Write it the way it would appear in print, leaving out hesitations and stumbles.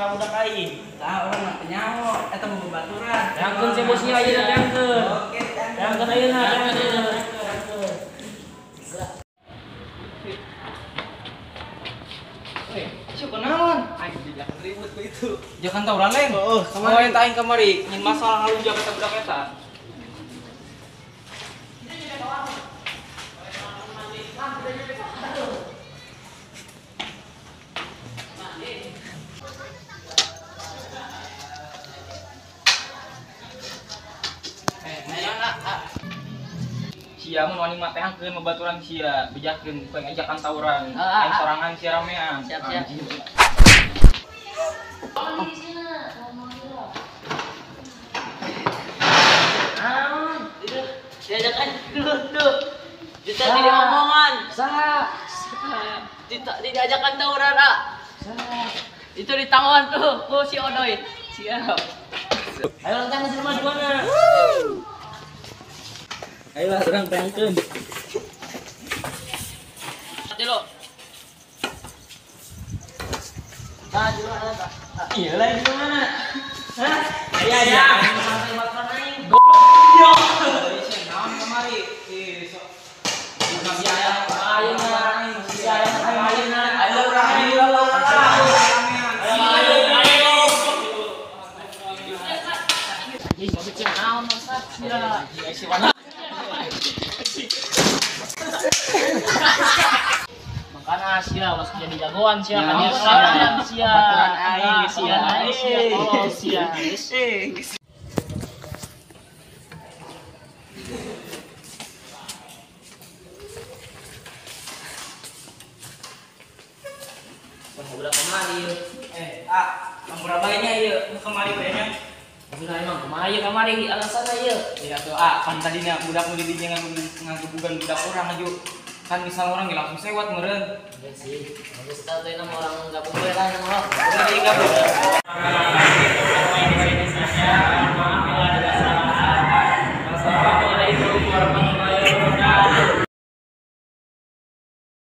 masalah budak aing. Tah urang mah teu nyaho eta mah babaturan. Teangkeun si bosnya ayeuna teangkeun. Oke, teangkeun ayeuna teangkeun. Weh, syukur naon? Aing dijakan ribut begitu. Jangan tawuran leng. Heeh, kamari aing kamari nyin masalah ngalunjak eta budak eta. Sia mun wani mah teangkeun babaturan sia, bejakeun ku aing ajakan tawuran. Aing sorangan sia ramean. Siap, siap. Diajakan dulu. Kita tidak omongan. Saha? Diajakan tawuran, ah. Itu di tangan tuh, ku si Odoy. Siap. Ayo datang ke rumah di mana? Ayolah, urang teangkeun. Hati lo. Tah, di mana tah? Iya lah di mana? Hah? Iya, iya. Goblok. Ih, naon kamari? Ih, sok. Ayo, ayo, ayo, urang ayo. Ayo, Ih, maksudnya naon maksud sia. Makana sia ulah jadi jagoan sia kan Ya, sia. Sia. Baturan aing sia. Aing sia. Tolol sia. Wah, udah kemari. Ah, ampura bae nya ieu nu kamari bae nya. Udah emang kumaha ieu kamari alasanna ieu? Ya tuh, ah, kan tadinya budak nu di dinya ngagebugan budak urang aju. Kan misal orang langsung sewat meureun. Iya sih. Bagus tahu teh nama orang gabung we lah nama. Udah jadi gabung.